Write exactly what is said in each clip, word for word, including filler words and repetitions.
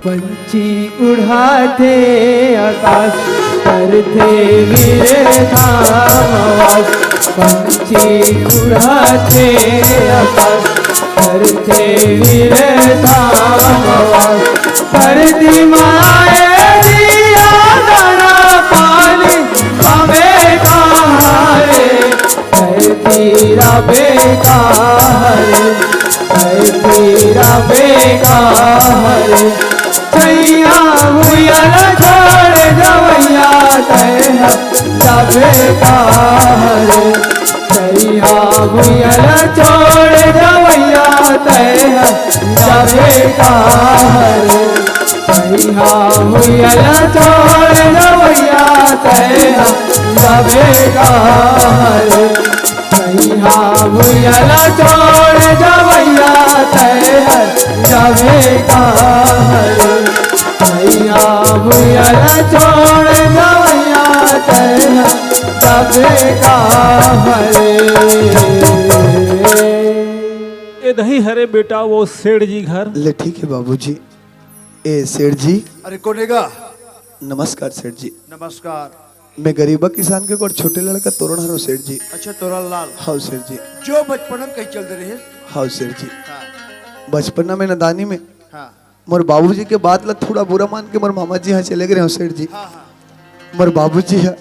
पंछी उड़ाथे आकाश, करथे मेरे धाम वास। पंछी उड़ाथे आकाश, करथे मेरे धाम वास। धरती माए दिया दाना पानी, हमें कहाँ रे? तै तेरा बेटा हरे, तै तेरा बेटा हरे। छैया भुइयां ला छोड़ जवइया तै ह जा बेटा हरे। छैया भुइयां ला छोड़ जवइया तै ह जा बेटा हरे। सैया भुइयां ला छोड़ जवइया तै ह जा बेटा हरे। सैया भुइयां ला छोड़ जवइया तै ह जा बेटा हरे। सैया भुइयां ला छोड़ जवइया तै ह जा बेटा हरे। ए दही हरे बेटा वो सेठ जी घर। ले ठीक है बाबूजी। ए सेठ जी। अरे कोन हे गा? नमस्कार सेठ जी। नमस्कार। मैं गरीबा किसान के एक छोटे लड़का तोरण हरव सेठ जी। अच्छा, तोरण लाल। हाँ सेठ जी। जो बचपन में कहीं चल दे रहे। हाँ सेठ जी। हाँ। बचपना में नादानी में हाँ। मोर बाबूजी के बात ला थोड़ा बुरा मान के मोर मामा जी यहाँ चले गए हंव सेठ जी। हाँ, हाँ। मोर बाबूजी ह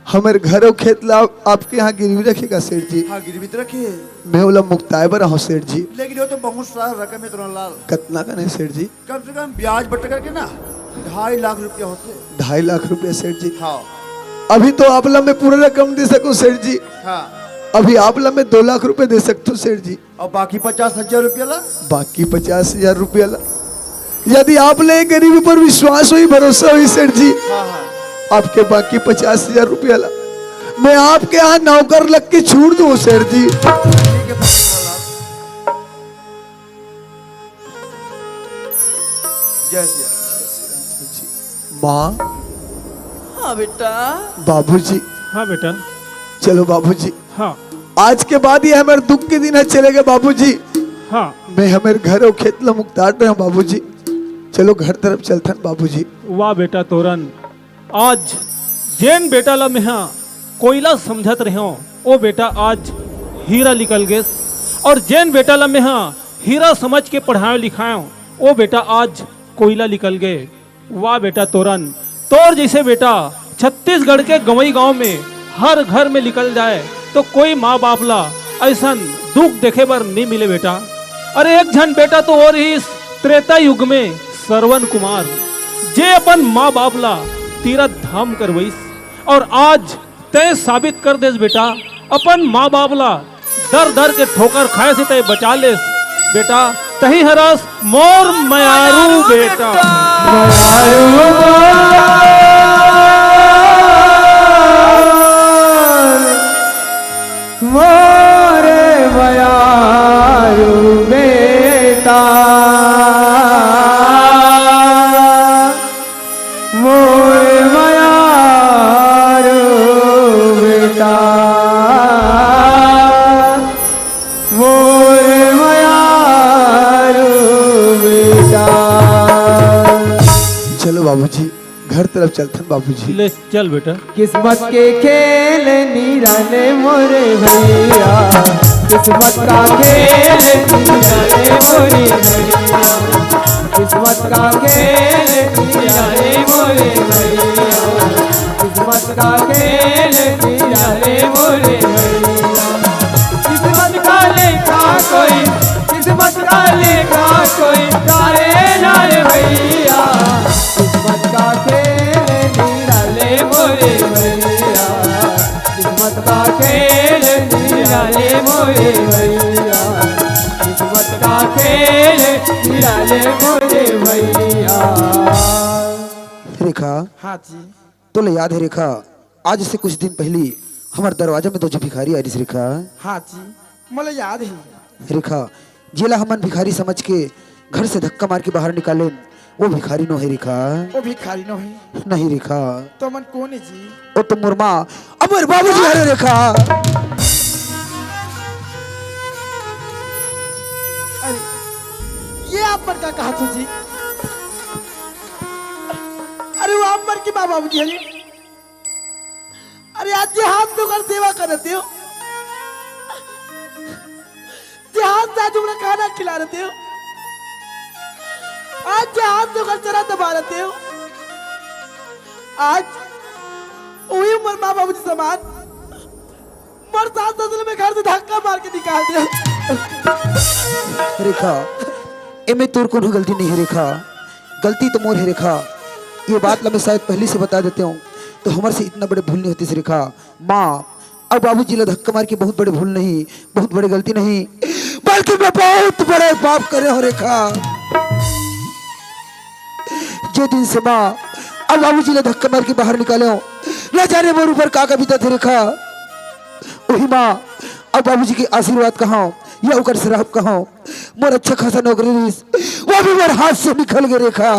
हमर घर अउ खेत ला आप, आपके यहाँ गिरवी रखे गा सेठ जी। हाँ, गिरवी तो रखे हे। मैं ओला मुक्ताए बर आहूँ सेठ जी। लेकिन वो तो बहुत सारा रकम हे तोरण लाल। कतना कन हे सेठ जी? कम से कम ब्याज बट्टा करके ना ढाई लाख रुपया होथे। ढाई लाख रुपया सेठ जी। हाँ। अभी तो आप ला मैं पूरा रकम दे सकूँ सेठ जी। हाँ। अभी आप ला मैं दो लाख रुपया दे सकथों सेठ जी। अउ बाकी पचास हजार रुपया ला? बाकी पचास हजार रुपया ला, यदि आप ला ये गरीब ऊपर विश्वास होही, भरोसा होही सेठ जी, हाँ, हाँ। आपके बाकी पचास हजार रुपया ला मैं आपके यहाँ नौकर लग के छोड़ दूँ सेठ जी। ठीक है, जय सिया। माँ। हाँ बेटा। बाबूजी। हाँ बेटा। चलो बाबूजी। हाँ। आज के बाद ये हमर दुख के दिन ह चले गे बाबूजी। हाँ। मैं हमर घर अउ खेत ला मुक्ताट रहे हंव बाबूजी। चलो घर तरफ चलथन बाबूजी। वाह बेटा तोरन, आज जेन बेटा ला मेंहा कोयला समझत रहेंव, ओ बेटा आज हीरा निकल गेस, अउ जेन बेटा ला मेंहा हीरा समझ के पढ़ाएंव लिखाएंव, ओ बेटा आज कोयला निकल गे। वाह बेटा तोरन, तोर जइसे बेटा छत्तीसगढ़ के गंवई गांव में हर घर में निकल जाए तो कोई माँ बाप ला अइसन दुख देखे बर नइ मिले बेटा। अरे एक झन बेटा तो अउ रिहिस त्रेता युग में श्रवण कुमार, जे अपन माँ बाप ला तीरथ धाम करवइस, अउ आज तैं साबित कर देस बेटा, अपन माँ बाप ला दर दर के ठोकर खाए से तैं बचा लेस बेटा। तहीं हरस मोर मयारू बेटा। मयारू मोर, मोर मयारू बेटा। मोर मयारू बेटा, मोर मयारू बेटा। चलो बाबूजी, घर तरफ चलथन बाबूजी। ले चल बेटा। किस्मत के खेल निराले मोरे भैया, किस्मत का खेल निराले मोरे भैया, किस्मत का खेल निराले मोरे भैया, किस्मत का खेल निराले मोरे भैया। किस्मत का लेखा कोई, किस्मत का लेखा कोई तारे ना रे भैया। किस्मत का खेल निराले मोरे भैया, किस्मत का खेल निराले मोरे भैया, किस्मत का खेल निराले मोरे भैया। रेखा। हाँ जी। तोला याद हे रेखा, आज से कुछ दिन पहिली हमर दरवाजा में दो झन भिखारी आय रिहिस रेखा। हाँ जी, मोला याद हे। रेखा, जेला हमन भिखारी समझ के घर से धक्का मार के बाहर निकालेन, वो भिखारी नो हे रेखा। वो भिखारी नो हे। नहीं रेखा। तो मन कोन हे जी? वो तो मोर माँ, अउ मोर बाबूजी हरे रेखा। अरे, ये आप मन का कहा थो जी? अरे, वो आप मन के माँ बाबूजी हरे। अरे, आज जे हाथ धोकर सेवा करत हो, जे हाथ से आज उमन ला खाना खिलारत हो, आज जे हाथ धोकर चरा दबारत हो, आज वही मोर माँ बाबूजी समान मोर सास ससुर में घर से धक्का मार के निकाल दे। रेखा, एमे तोर कोनो गलती नहीं हे रेखा, गलती तो मोर हे रेखा। ये बात ला मैं शायद पहली से बता देते हूँ, तो हमर से इतना बड़े भूल नहीं होतिस रेखा। माँ अउ बाबूजी ला धक्का मार के बहुत बड़े भूल नहीं, बहुत बड़े गलती नहीं, बल्कि मैं बहुत बड़े पाप करे हों रेखा। जे दिन से माँ अउ बाबूजी ला धक्का मार के बाहर निकाले हों, न जाने मोर ऊपर का का बीतत हे रेखा। वही माँ अउ बाबूजी के आशीर्वाद कहों या ओकर श्राप कहों, मोर अच्छा खासा नौकरी रहिस, वो भी मोर हाथ से निकल गे रेखा।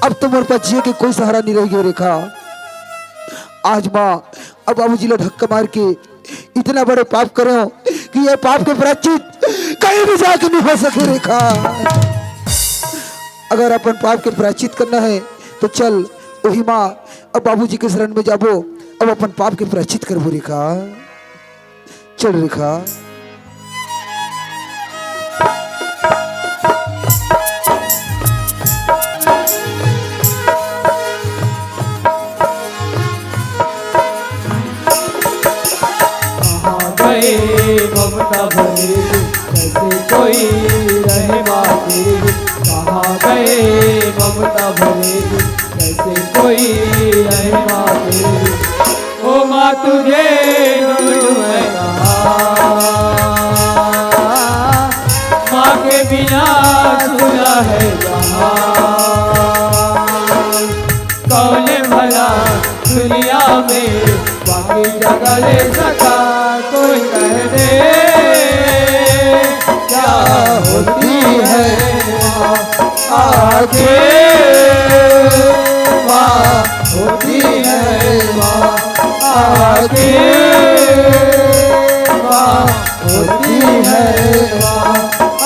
अब तो मोर पास जिए के कोई सहारा नहीं रह गे रेखा। आज माँ अउ बाबूजी ला धक्का मार के इतना बड़े पाप करे हों कि ये पाप के प्रायश्चित कहीं भी जाके नहीं हो सके रेखा। अगर अपन पाप के प्रायश्चित करना हे तो चल, वही माँ अउ बाबूजी के शरण में जाबो, अउ अपन पाप के प्रायश्चित करबो रेखा। चल रेखा। कहाँ गए ममता भरे, कैसे कोई रहे बातें। कहाँ गए ममता भरे, कैसे कोई रहे बातें। ओ माँ, तुझे ढूंढूं मैं कहाँ? माँ के बिना सुना है जहाँ। कौन भला दुनिया में बाकी जगह ले सका, कोई कह दे क्या होती है माँ आखिर। माँ होती है माँ आखिर, माँ होती है माँ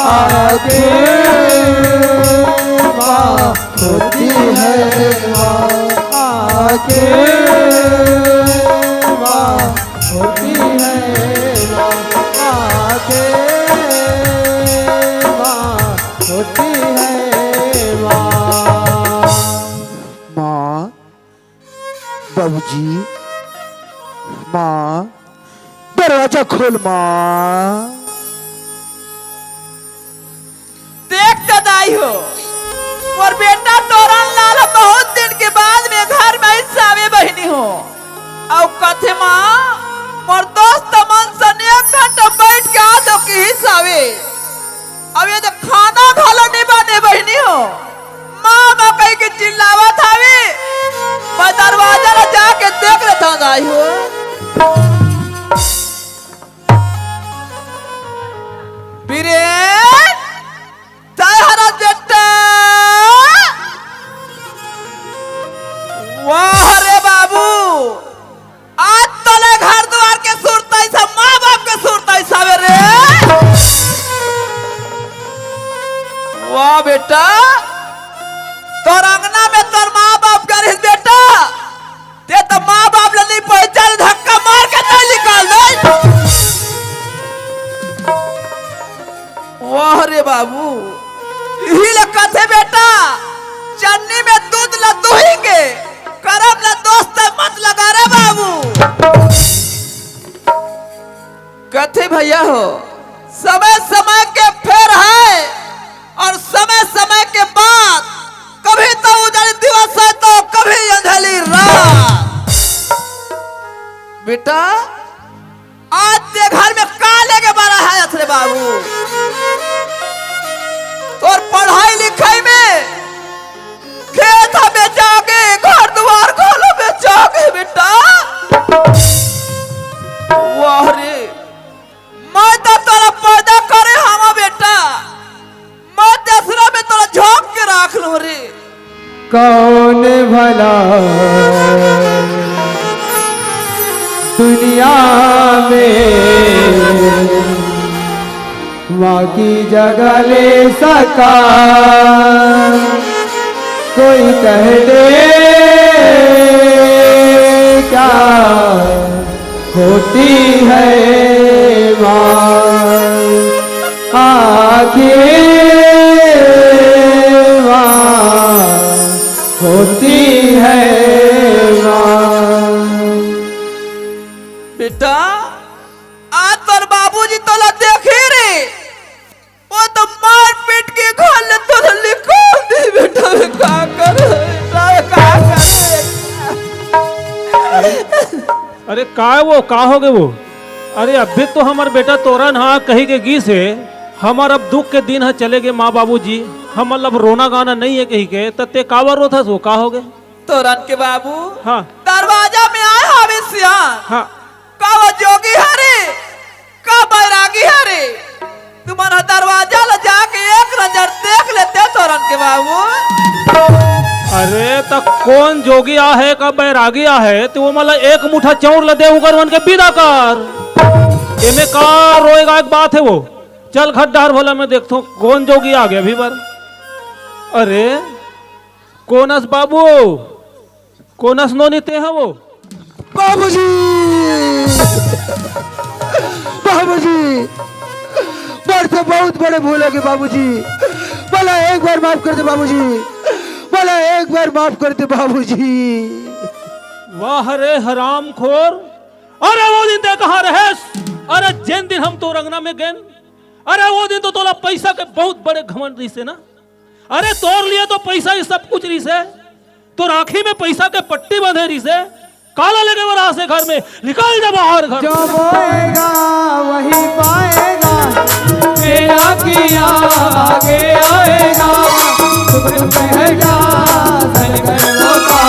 आखिर, माँ होती है माँ आखिर, माँ होती है माँ आखिर, माँ होती है माँ। माँ, बाबूजी, माँ, दरवाजा खोल माँ। देख तो दाई हो, मोर बेटा तोरन लाल ह बहुत दिन के बाद में घर में आइस सावे बहिनी हो। अउ कथे माँ, मोर दोस्त मन सन एक घंटा बैठ के आ तो किहिस सावे। अब ये तो खाना घलो नहीं बने बहिनी हो। माँ, माँ कहि के चिल्लावत हवे। मैं दरवाजा ला जाके देख लेथंव दाई हो। बीरेन, तैं हरस बेटा। वाह रे बाबू, आज तोला घर दुवार के सुरता अइस, माँ बाप के सुरता अइस हवे रे। वाह बेटा, तोर अंगना में तोर माँ बाप गे रहिस बेटा, तें तो माँ बाप ला नइ पहिचाने, धक्का मार के तैं निकाल दे। वाह रे बाबू, इही ला कथे बेटा, चन्नी में दूध ला दुही के, करम ला दोस्त मत लगा रे बाबू। कथे भैया हो, समय समय के फेर हे अउ समय समय के बात, कभी तो उजली दिवस हे तो कभी अंधेली रात। बेटा, आज तें घर में का लेके बर आए हस रे बाबू? तोर पढ़ाई लिखाई में खेत ह बेचागे, घर दुवार घलो बेचागे बेटा। वाह रे, मैं तो तोला पैदा करे हवंव बेटा, मैं तेसरा में तोला झोंक के भला दुनिया में माँ की जगह ले सका। कोई कह दे क्या होती है माँ, आखिर माँ होती है माँ। बेटा, आज तोर बाबूजी तोला देखे रे, वो तो मार पीट के घर ले तोला निकाल दी बेटा, मैं का कर बेटा, मैं का कर। अरे काय वो, का होगे वो? अरे अभी तो हमर बेटा तोरन हा कही के गीस हे, हमर अब दुख के दिन ह चले गे माँ बाबूजी, हमर अब रोना गाना नहीं है कही के, त ते काबर रोथस वो, का होगे? तोरन के बाबू हाँ। दरवाजा में आए हावे सियान। हाँ। का वो जोगी हरे, का बैरागी हरे? तुमन ह दरवाजा ल जाके एक नजर देख लेते तोरन के बाबू। अरे त कौन जोगी आहे का बैरागी आहे, त वो मला एक मुठा चाउर ल दे, उकर मन के विदा कर। एमे का रोएगा एक बात है वो। चल घर डहर भला मैं देखथों कौन जोगी आ गया अभी बार। अरे कोनस बाबू, कोनस नोनी ते हवो? बाबूजी, बाबूजी, मोर से बहुत बड़े भूल होगे बाबूजी, मोला एक बार माफ कर दे बाबूजी, मोला एक बार माफ कर दे बाबूजी। वाह रे हरामखोर, अरे वो दिन ते कहाँ रहेस? अरे जेन दिन हम तोर अंगना में गेन, अरे वो दिन तो तोला पैसा के बहुत बड़े घमंड रहिसे ना। अरे तोर लिए तो पैसा ही सब कुछ रहिसे, तोर आँखी में पैसा के पट्टी बंधे रहिसे, काला लगे बर आसे घर में, निकल जा बाहर घर। जो बोएगा वही पाएगा, तेरा किया आगे आएगा, सुख दुख है जा, धन कर होता,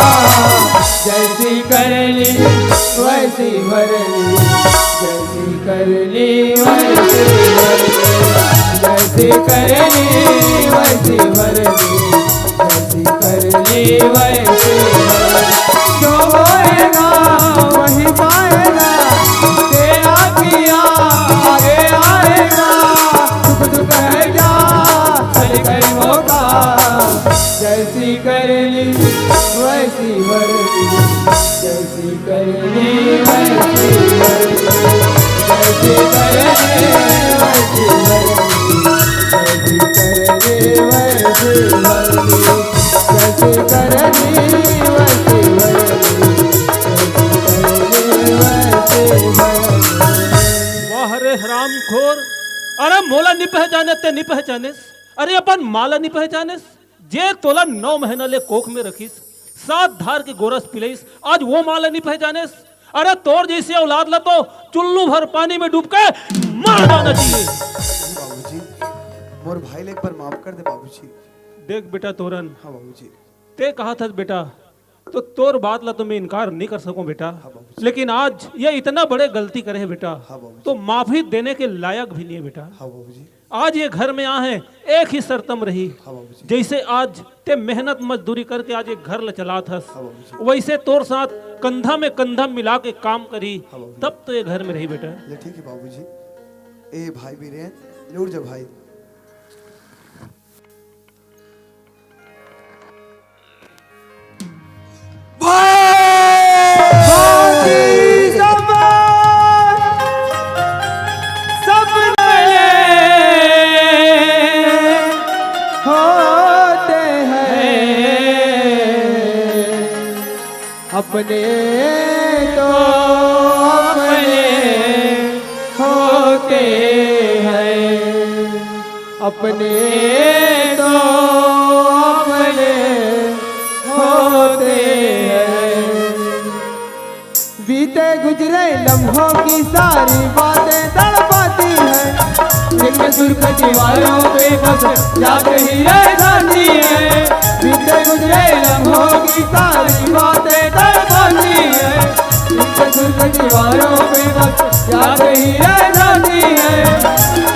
जैसी करनी वैसी भरनी, जैसी करनी वैसी भरनी, जैसी करनी वैसी भरनी, जैसी करनी वैसी भरनी। जो बोएगा वही पाएगा, तेरा किया आगे आएगा, सुख दुख है जा, धन कर होता, जैसी करनी वैसी भरनी, जैसी करनी वैसी भरनी, जैसी करनी वैसी भरनी, जैसी करनी वैसी भरनी, जैसी करनी वैसी भरनी, जैसी करनी वैसी भरनी। वाह रे हरामखोर, अरे मोला नी पहचाने ते नी पहचानेस, अरे अपन माँ ला नी पहचानेस, जे तोला नौ महीना ले कोख में रखिस, सात धार के गोरस पिलइस, आज वो माँ ला नी पहचानेस? अरे तोर जैसे औलाद ला तो चुल्लू भर पानी में डूब के मार डालना चाहिए। बाबूजी, मोर भाई ले एक बार माफ कर दे बाबूजी। देख बेटा तोरन, हाँ बाबूजी। ते कहा था बेटा, तो तोर बात ला तो मैं इनकार नहीं कर सकूं बेटा। हाँ बाबूजी। लेकिन आज ये इतना बड़े गलती करे है बेटा, हाँ बाबूजी। तो माफी देने के लायक भी नहीं है बेटा। हाँ बाबूजी। आज ये घर में आ है, एक ही शर्त म रही। हाँ बाबूजी। जैसे आज ते मेहनत मजदूरी करके आज एक घर ल चलात हस, हाँ बाबूजी। वैसे तोर साथ कंधा में कंधा मिला के काम करी, हाँ बाबूजी। तब तो ये घर में रही बेटा। ले ठीक है बाबूजी। ए भाई बीरेन, लौट जा भाई। भाई! बाकी सब सपने होते हैं, अपने तो अपने होते हैं। अपने तो अपने होते हैं। बीते गुजरे लम्हों की सारी बातें तड़पाती हैं। एक सुर्ख दीवारों पे बस याद ही रह जाती है। बीते गुजरे लम्हों की सारी बातें तड़पाती हैं। एक सुर्ख दीवारों पे बस याद ही रह जाती है।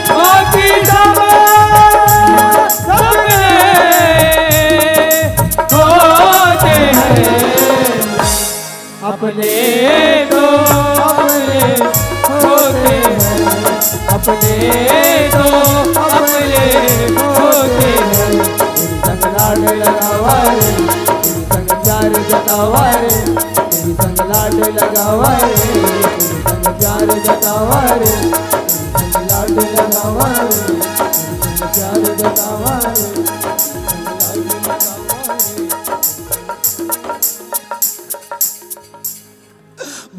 बाकी सब सपने होते हैं, अपने तो अपने होते हैं, अपने तो अपने होते हैं। तेरी संग लाड लगावा रे, तेरी संग प्यार जतावा रे, तेरी संग लाड लगावा रे, तेरी संग प्यार जतावा रे, तेरी संग लाड लगावा रे, तेरी संग प्यार जतावा रे, तेरी संग लाड लगावा रे।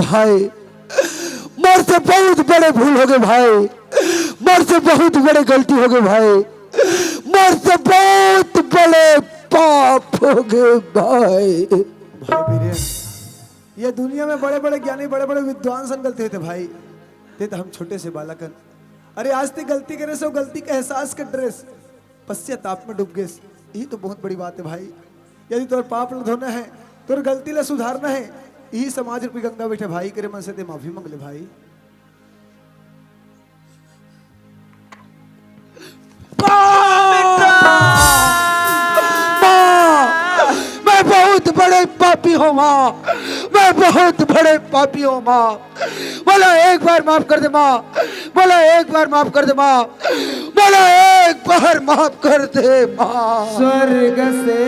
भाई, मोर से बहुत बड़े भूल हो गए भाई, मोर से बहुत बड़े गलती हो गए भाई, मोर से बहुत बड़े पाप हो गए भाई। भाई बीरेन, ये दुनिया में बड़े बड़े ज्ञानी, बड़े बड़े विद्वान सन गलती होते भाई, ते तो हम छोटे से बालकन। अरे आज ते गलती करे से, वो गलती का एहसास कर ड्रेस पश्चाताप में डूब गेस, यही तो बहुत बड़ी बात है भाई। यदि तोर पाप ल धोना है, तोर गलती ल सुधारना है, यही समाज रूपी गंगा बैठे भाई, करे मन से ते माफी मांग ले भाई। माँ! माँ! मैं बहुत बड़े पापी हूँ माँ, मैं बहुत बड़े पापी हूँ माँ। बोला एक बार माफ कर दे माँ, बोला एक बार माफ कर दे माँ, बोला एक बार माफ कर दे माँ। स्वर्ग से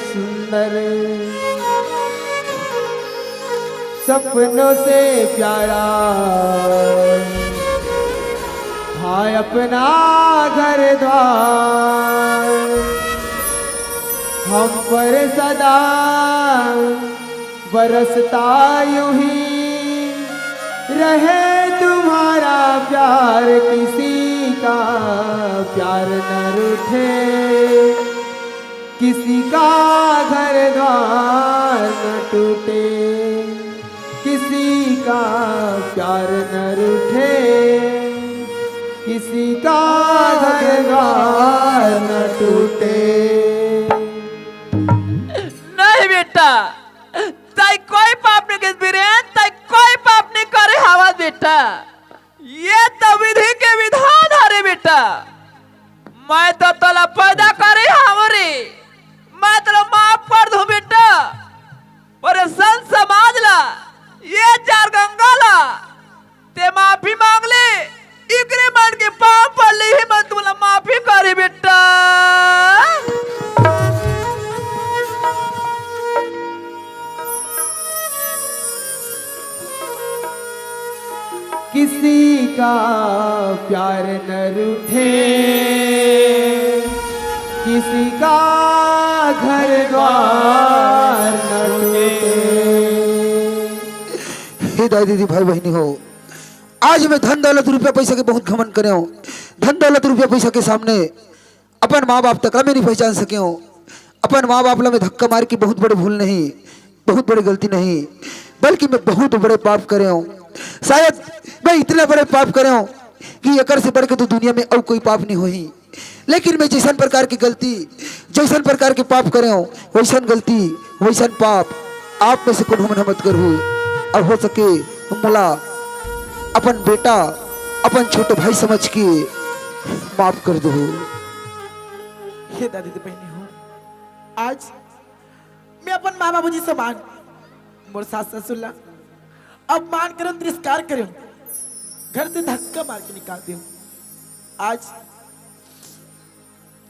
सुंदर सपनों से प्यारा था अपना घर द्वार, हम पर सदा बरसता यूं ही रहे तुम्हारा प्यार, किसी का प्यार न रूठे, किसी का घर द्वार न टूटे, किसी का प्यार न रूठे, किसी का घर द्वार न टूटे। नहीं बेटा, तै कोई पाप नहीं किस बीरेन, तै कोई पाप नहीं करे हवस बेटा। ये तो विधि के विधान हरे बेटा। मैं तो तोला पैदा करे हवं रे, मैं तोला माफ कर दूं बेटा। अरे संत समाज ला, ये चार गंगा ला, ते माफी मांग ले, इकरे मन के पांव पड़ ले ही मैं तुमला माफी करे बेटा। किसी का प्यार न रूठे, किसी का घर द्वार न टूटे। हे दाई दीदी, भाई बहिनी हो, आज मैं धन दौलत रुपया पैसा के बहुत घमंड करे हूँ। धन दौलत रुपया पैसा के सामने अपन माँ बाप तक ला मैं नहीं पहचान सके हूँ। अपन माँ बाप ला मैं धक्का मार के बहुत बड़े भूल नहीं, बहुत बड़े गलती नहीं, बल्कि मैं बहुत बड़े पाप करे हूँ। शायद मैं इतना बड़े पाप करे हूँ कि एकर से बढ़ के तो दुनिया में अउ कोई पाप नहीं होही। लेकिन मैं जैसन प्रकार की गलती, जैसन प्रकार के पाप करे हूँ, वैसन गलती, वैसन पाप आप में से कोनो मन मत करहू। और हो सके तो मोला अपन बेटा, अपन छोटे भाई समझ के माफ कर दो। हे दादी दे बहिनी हो, आज मैं अपन माँ बाबूजी समान मोर सास ससुर ला अपमान करे, तिरस्कार करे, घर से धक्का मार के निकाल दे। आज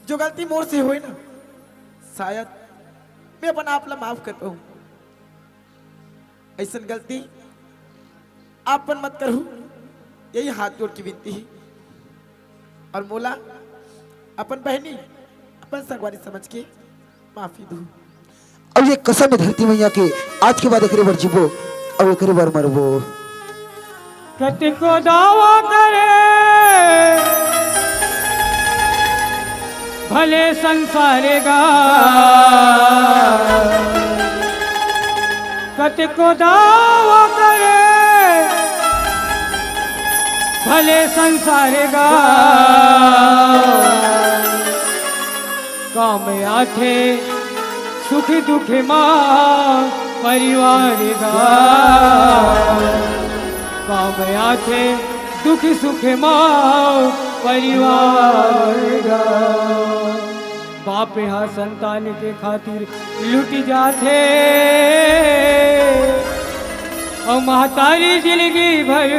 जो गलती मोर से होए ना, शायद मैं अपन आप ला माफ कर पाऊँ। ऐसन गलती आप मन मत करहू, यही हाथ जोड़ के विनती है। और मोला अपन बहनी, अपन संगवारी समझ के माफी दू। अब ये कसम है धरती मैया के, आज के बाद एकरे बर जीबो, अब एकरे बर मरबो। कतको दावा करे भले संसार गा, कतको दावा करे भले संसार गा, काम आथे सुख दुख मा परिवार गा, काम आथे दुख सुख मा परिवार गा। बाप ह संतान के खातिर लुट जाथे, अउ महतारी जिंदगी भर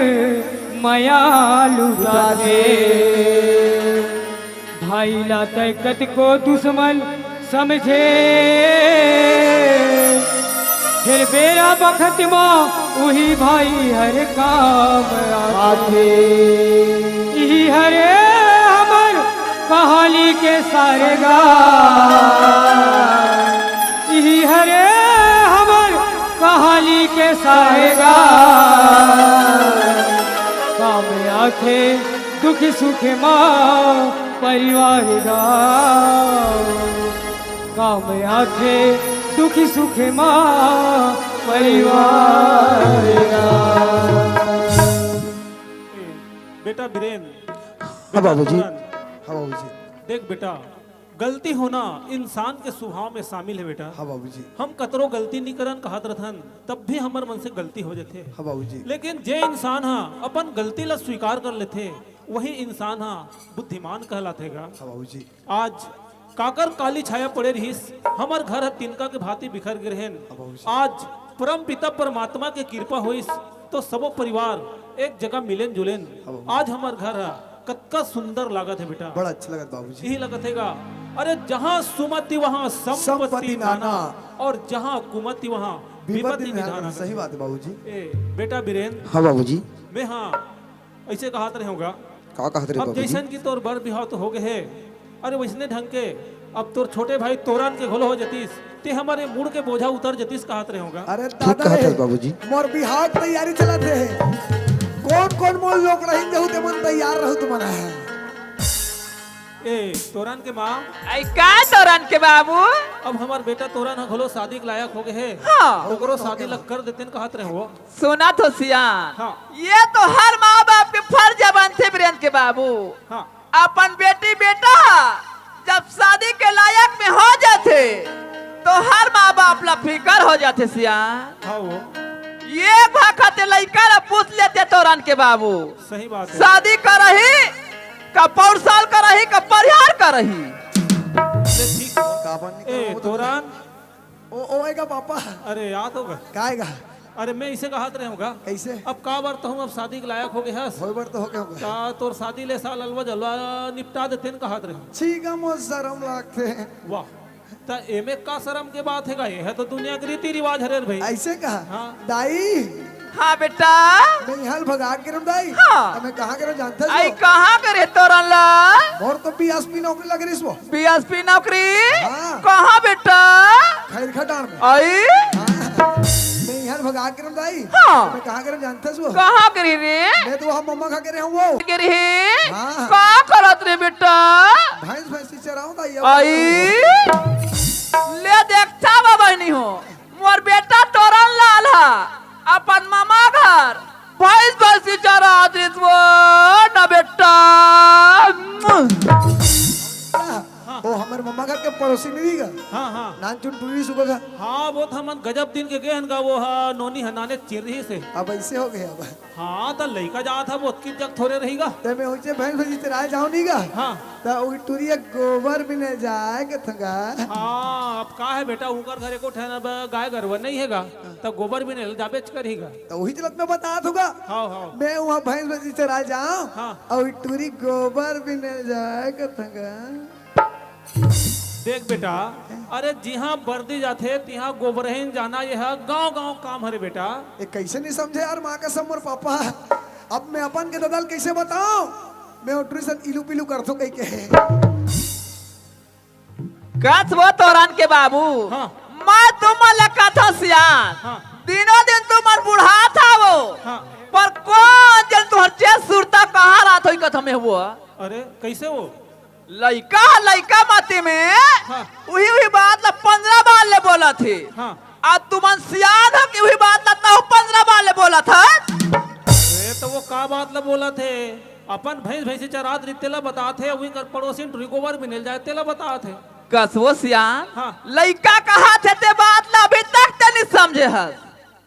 मया लुटाथे। भाई ला तय कतको दुश्मन समझे, फेर बेरा बखत म उही भाई हर काम आथे। आथे। इही हरे हमर कहानी के सारेगा, इही हरे हमर कहानी के सारेगा। काम आथे दुख सुख मा परिवार गा, काम आथे दुख सुख मा परिवार गा। बेटा बीरेन, हाँ बाबूजी। हाँ बाबूजी। देख बेटा, गलती होना इंसान के स्वभाव में शामिल है बेटा। हाँ बाबूजी। हम कतरो गलती नहीं करन कहत रथन, तब भी हमर मन से गलती हो जाथे। हाँ बाबूजी। लेकिन जे इंसान हा अपन गलती ला स्वीकार कर लेथे, वही इंसान हा बुद्धिमान कहलाथे गा। हाँ बाबूजी। आज काकर काली छाया पड़े रहिस, हमर घर ह तिनका के भांति बिखर गे रहेन। हाँ बाबूजी। आज परम पिता परमात्मा के कृपा होइस, तो सबो परिवार एक जगह मिलेन जुलेन। हाँ बाबूजी। आज हमर घर ह कतका सुंदर लागत हे बेटा। बड़ा अच्छा लगत बाबूजी। यही लगत हे गा। अरे जहाँ सुमति वहाँ संपत्ति संपत्ति नाना, नाना। और जहाँ कुमति वहाँ विपत्ति विपत्ति निधाना। निधाना। सही बात है बाबूजी। ए बेटा बीरेन। हाँ बाबूजी। मैं हाँ ऐसे कहत रहे होगा। का कहत रहे अब बाबूजी? जैसन कि तोर बर बिहाव तो हो गए हे, अरे वैसने ढंग के अब तोर छोटे भाई तोरन के घोलो हो जतिस, ते हमर ये मुड़ के बोझा उतर जतिस कहत रहे होगा। अरे ठीक दादा कहत रे, हस बाबूजी। मोर बिहाव के तैयारी चलत हे। कौन कौन मोर लोग रहिन जहू ते मन तैयार रहू तुमन है। ए तोरन के माँ। आई का तोरन के बाबू? अब हमर बेटा तोरन ह घोलो शादी के लायक हो गए हे। हाँ। ओकरो शादी लग कर देते न कहत रहे हो। सुनत हो सियान, हाँ। ये तो हर माँ बाप के फर्ज बनथे बीरेन के बाबू। हाँ। अपन बेटी बेटा जब शादी के लायक में हो जाथे, तो हर माँ बाप ला फिकर हो जाथे सियान। हाँ वो। ये भाखा ते लइका ला पूछ लेते तोरन के बाबू। सही बात है। शादी करही का पौर साल करही का परिहार करही। ले ठीक। का बन ए, निकल तोरन। ओ, ओ, आएगा पापा। अरे, याद होगा। का आएगा? अरे, मैं इसे कहत रहे होगा। कैसे? अब का बार तो हम अब शादी के लायक हो गए हस। होए बार तो हो गए होगा। का तोर शादी ले साल अलवा जलवा निपटा देते न कहत रहे हो। ठीक है, मोर शर्म लागते। वाह, त एमे का शर्म के बात है का? ये है तो दुनिया के रीति रिवाज हरे रे भाई। ऐसे कहा? हाँ। दाई। हाँ बेटा। मैं यहाँ भाग के रहूँ दाई। हाँ। त मैं कहाँ के रहूँ जानता आई हो? कहाँ के रहे तोरन ला? मोर तो बीएसपी नौकरी लग रही वो। बीएसपी नौकरी? हाँ। कहाँ बेटा? खैर खटान में। आई? हाँ। मैं यहाँ भाग के रहूँ दाई। हाँ। त मैं कहाँ के रहूँ जानता हो? कहाँ के रहे रे? मैं तो वहाँ मम्मा खा के रहूँ वो। के रहे? हाँ। का करत रे बेटा? भैंस भैंसी चराऊँ दाई। आई? ले देखता बाबा नहीं हो। मोर बेटा तोरन लाल हा अपन मामा घर भैंस भैंसी चरात रिस वो न बेटा। हाँ। ओ हमर मामा घर के पड़ोसी नहीं गा? हाँ, हाँ। नान चुन टूरी सुबह का। हाँ, वो तो हमन गजब दिन के गए हन गा, वो हा नोनी हा नाने चिर रही से। अब ऐसे हो गए अब। हाँ, त लइका जात ह, ओतकी जग थोरे रही गा। ते मैं उनसे भैंस भैंसी चराए जाऊँ नहीं गा। हाँ। त उ टुरिया गोबर बिने जाए के थंगा। हाँ, अब का है बेटा, उनकर घर एको ठन अब गाय गरवा नहीं है गा, त गोबर बिने ल जाबेच करही गा। त वही चलत में बतात होगा। हाँ, हाँ। मैं वहाँ भैंस भैंसी चराए जाऊँ। हाँ। और टुरी गोबर बिने जाए के थंगा। देख बेटा, अरे जिहाँ बरदी जाथे तिहाँ गोबरहिन जाना, ये ह गाँव गाँव काम हरे बेटा। ये कैसे नहीं समझे यार, माँ कसम मोर पापा। अब मैं अपन के ददा ल कैसे बताऊं, मैं ओटरी सन इलू पिलू करथो कह के। कस वो तोरन के बाबू, हाँ। मैं तुमन ला कथो सियान, हाँ। दिनों दिन तुमन बुढ़ात हवो, हाँ। पर कौन जन तुहर चेत सुरता कहाँ रात होई कथो में हुआ? अरे कैसे वो? लइका ह लइका मती में हाँ। उही उही बात ला पंद्रह बार ले बोलत हे। हाँ। आ तुमन सियान हो कि उही बात ला तहु पंद्रह बार ले बोलत ह। अरे तो वो का बात ला बोलत हे? अपन भैंस भैंसी चरात रही तेला बतात हे, उही कर पड़ोसी टुरी गोबर बिने ल जाए तेला बतात हे। कस वो सियान, हाँ। लइका कहत हे ते बात ला अभी तक ते नहीं समझे हस।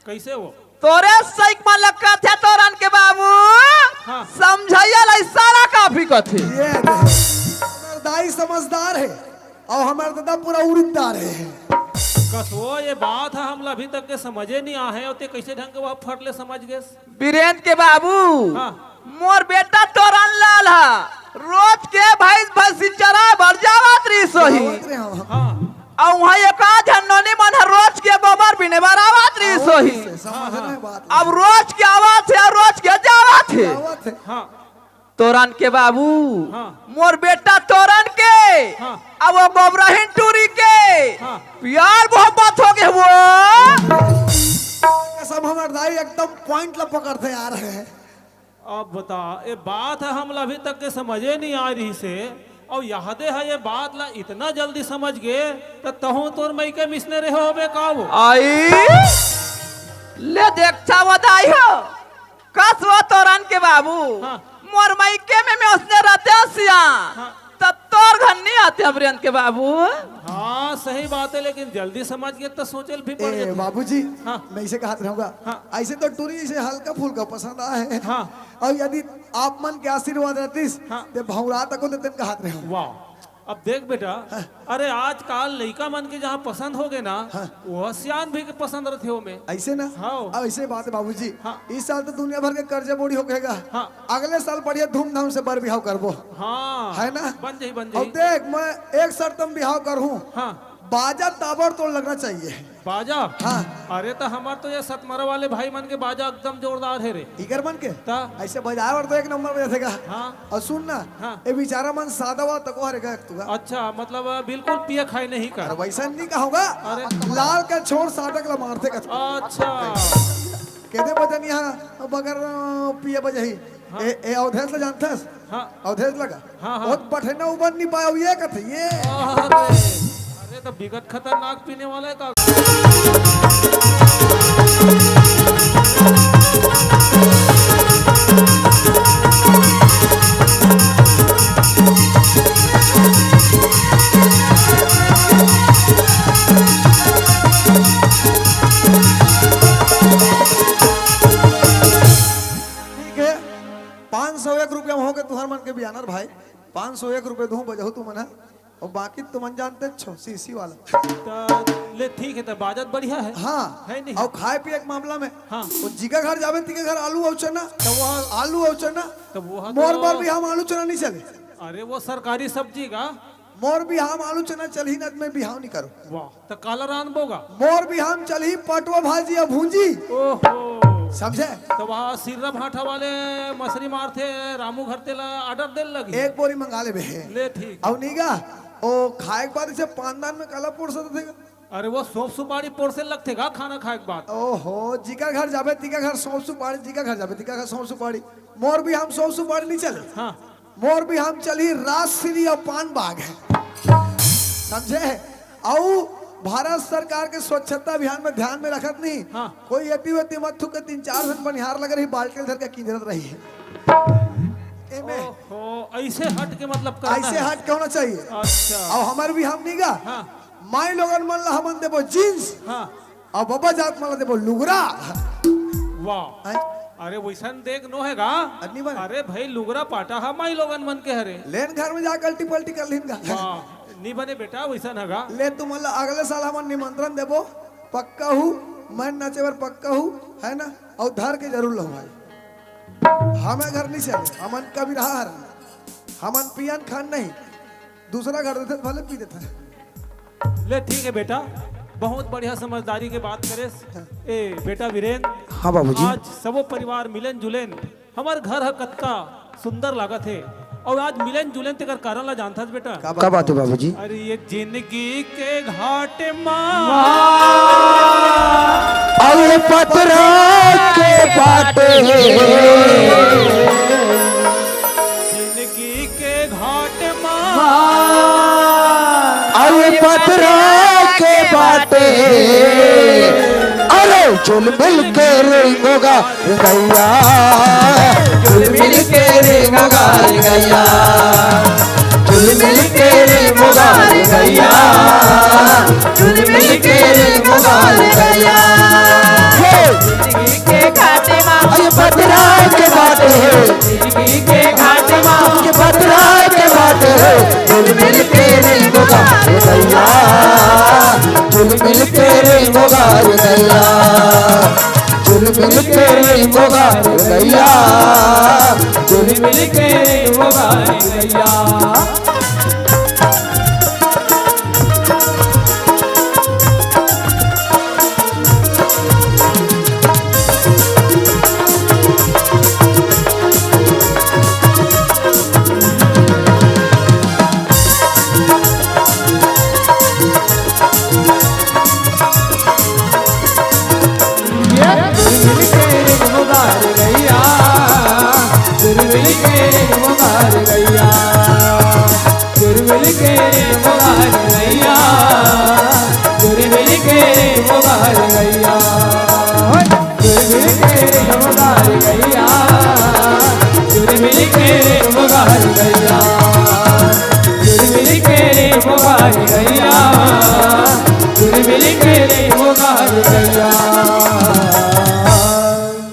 कैसे वो? तोरे सइक मन ल कथे तोरन के बाबू, हाँ। समझइया ल इशारा काफी कथे। ये दे। हमर दाई समझदार हे। अउ हमर ददा पूरा उड़ीदार हे। कसो, ये बात ह हमला अभी तक के समझे नइ आहे, अउ ते कइसे ढंग के वह फट ले समझ गेस? बीरेंद्र के बाबू, हाँ। मोर बेटा तोरन लाल ह रोज के भैंस भैंसी चराए बर जावत रहिस होही। जावत रहे हम। हाँ। अउ उहाँ एक आध झन नोनी मन ह रोज के गोबर बीने बर आवत रहिस होही। से समझ में बात अब रोज के आवत हे अउ रोज के जावत हे। जावत हे। हाँ। तोरन के बाबू, हाँ। मोर बेटा तोरन के, हाँ। अब वो गोबरहिन टूरी के, हाँ। प्यार मोहब्बत हो गए वो। कसम, हमर दाई एकदम point ला पकड़थे यार। अब बता, ये बात ह हमला अभी तक के समझे नइ आ रहिस हे, अउ यादे ह ये बात ला इतना जल्दी समझ गे, त तहूँ तोर मइके मिसने रहे होबे का वो? आई ले देख छावा दाई हो, कस वो तोरन के बाबू, हाँ। मोर मइके में मैं उसने रहते हूँ सिया, हाँ। तब तोर घर नइ आते हम रेंद के बाबू। हाँ, सही बात हे, लेकिन जल्दी समझ गे त सोचे ल भी पड़ ए, जाथे। बाबूजी, हाँ। मैं इसे कहत रहूंगा, हाँ। ऐसे तो टूरी इसे हल्का फुल्का पसंद आए हे। हाँ। अउ यदि आप मन के आशीर्वाद रहतिस, हाँ। ते भौरा तको देते कहत रहूं। वाह। अब देख बेटा, हाँ। अरे आजकाल लइका मन के जहाँ पसंद हो गए ना, हाँ। वो सियान भी के पसंद रथे ओमे। ऐसे ना? हाँ। अब ऐसे बात हे बाबूजी, हाँ। इस साल तो दुनिया भर के कर्जा बोड़ी हो गएगा। हाँ। अगले साल बढ़िया धूमधाम से बर बिहाव करबो। हाँ। है ना? बन जाही, बन अउ जाही। देख, मैं एक शर्त में बिहाव करहूँ। हाँ। बाजा ताबड़तोड़ लगना चाहिए। बाजा? हाँ। अरे त हमर तो ये सतमरा वाले भाई मन के बाजा एकदम जोरदार हे रे। इकर मन के? त? ऐसे बजाए बर तो एक नंबर बजाथे गा। हाँ। अउ सुन ना, हाँ। ए बेचारा मन सादा वाला तको हरे गा एक तुगा। अच्छा, मतलब, अ, बिल्कुल पिए खाए नहीं का? अरे वैसा नहीं कहूँगा। अरे? लाल के छोड़ साटक ला मारथे का। अच्छा। केदे बजन यहाँ बगर, अ, पिए बजही। हाँ। ए, ए अवधेश ला जानथस? हाँ। अवधेश लगा? हाँ, हाँ। ओत बठे ना उबन नहीं पाए, ये कथे, ये। अरे, अरे तो बिकट खतरनाक पीने वाला हे का? ठीक हे, पाँच सौ एक रुपया में होगे तुहर मन के बियानर भाई, पाँच सौ एक रुपया दूँ बजहू तुमन ह, अउ बाकी तुमन जानते छो, सीसी वाला। त ले ठीक हे, त बाजत बढ़िया हे। हाँ, हे नहीं? अउ खाए पिए के मामला में, हाँ। वो जिका घर जाबे, तिका घर आलू अउ चना, त वो आलू अउ चना, त वो मोर तो बर भी हम आलू चना नहीं चले। अरे वो सरकारी सब्जी का? मोर बिहाव म आलू चना चलही न, त मैं बिहाव नहीं करूँ। वाह, त काला रांधबो गा? मोर बिहाव म चलही पटवा भाजी अउ भूंजी। ओहो। समझे? त वहाँ सिर्रा भाठा वाले मछरी मारथे, रामू घर तेला order दे लगही। एक बोरी मंगा लेबे। ले ठीक। अउ नहीं गा, ओ खाए के बाद इसे पानदान में काला परोसथे गा? अरे वो सौंफ सुपारी परोसे लगथे गा खाना खाए के बाद। ओहो, जिकर घर जाबे तिकर घर सौंफ सुपारी, जिकर घर जाबे तिकर घर सौंफ सुपारी। मोर बिहाव म सौंफ सुपारी नहीं चले। हाँ। मोर बिहाव म चलही राजश्री अउ पान बाग हे, समझे? अउ भारत सरकार के स्वच्छता अभियान में ध्यान में रखत नहीं, हाँ। कोई एती वेती मत थूके, तीन चार झन बनिहार लगे रही, बाल्टी धर के किंजरत रही। एमे ओहो, ऐसे हट के मतलब करना ऐसे हे। हट के होना चाहिए। अच्छा। अउ हमर बिहाव म नहीं गा, हाँ। माई लोगन मन ला हमन देबो jeans, हाँ। अउ बबा जात मन ला देबो लुगरा। वाह। हैं? अरे वैसन देख नो हे गा। अरे नहीं बने। अरे भाई लुगरा पाटा ह माई लोगन मन के हरे। लेन घर में जा कल्टी पल्टी कर लीन गा। वाह, नहीं बने बेटा वैसन हे गा। ले तुमन ला अगले साल हमन निमंत्रण देबो, पक्का हूँ, मैं नाचे बर पक्का हूँ, है ना? अउ धर के जरूर लहू भाई। हमें घर नहीं चले, हमन कभी रहा हर, हमन पियन खान नहीं, दूसरा घर देथे त भले पी देथे। ले ठीक हे बेटा, बहुत बढ़िया समझदारी के बात करेस। ए बेटा वीरेंद्र, हाँ बाबूजी। आज सबो परिवार मिलेन जुलेन, हमर घर ह कतका सुंदर लागत हे, अउ आज मिलेन जुलेन तेकर कारण ला जानथस बेटा? का बात हे बाबूजी? अरे ये जिंदगी के घाट मा अउ पथरा के बाट हे। जिंदगी के घाट मा अउ पथरा के बाट हे। अरे जुलमिल के रेंगो गा रे गइया, जुलमिल के रेंगो गा रे गइया, जुलमिल के रेंगो गा रे गइया, जुलमिल के रेंगो गा रे गइया। हे जिंदगी के घाट मा अरे पथरा के बाट हे। जिंदगी के घाट मा ये पथरा के बाट हे। जुलमिल के रेंगो गा रे झुलमिल के रे मोगार गैया, झुलमिल के रे मोगार गैया, झुलमिल के रे मोगार गैया।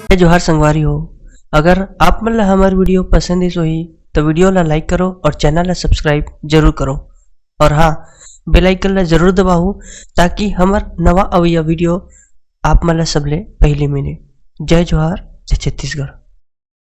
जय जोहार संगवारी हो, अगर आप मन ला हमर video पसंद आइस होही तो video ला like करो और channel ला subscribe जरूर करो और हाँ, bell icon ला जरूर दबाओ ताकि हमर नवा अवइया video आप मन ला सबले पहली मिले। जय जोहार, जय छत्तीसगढ़।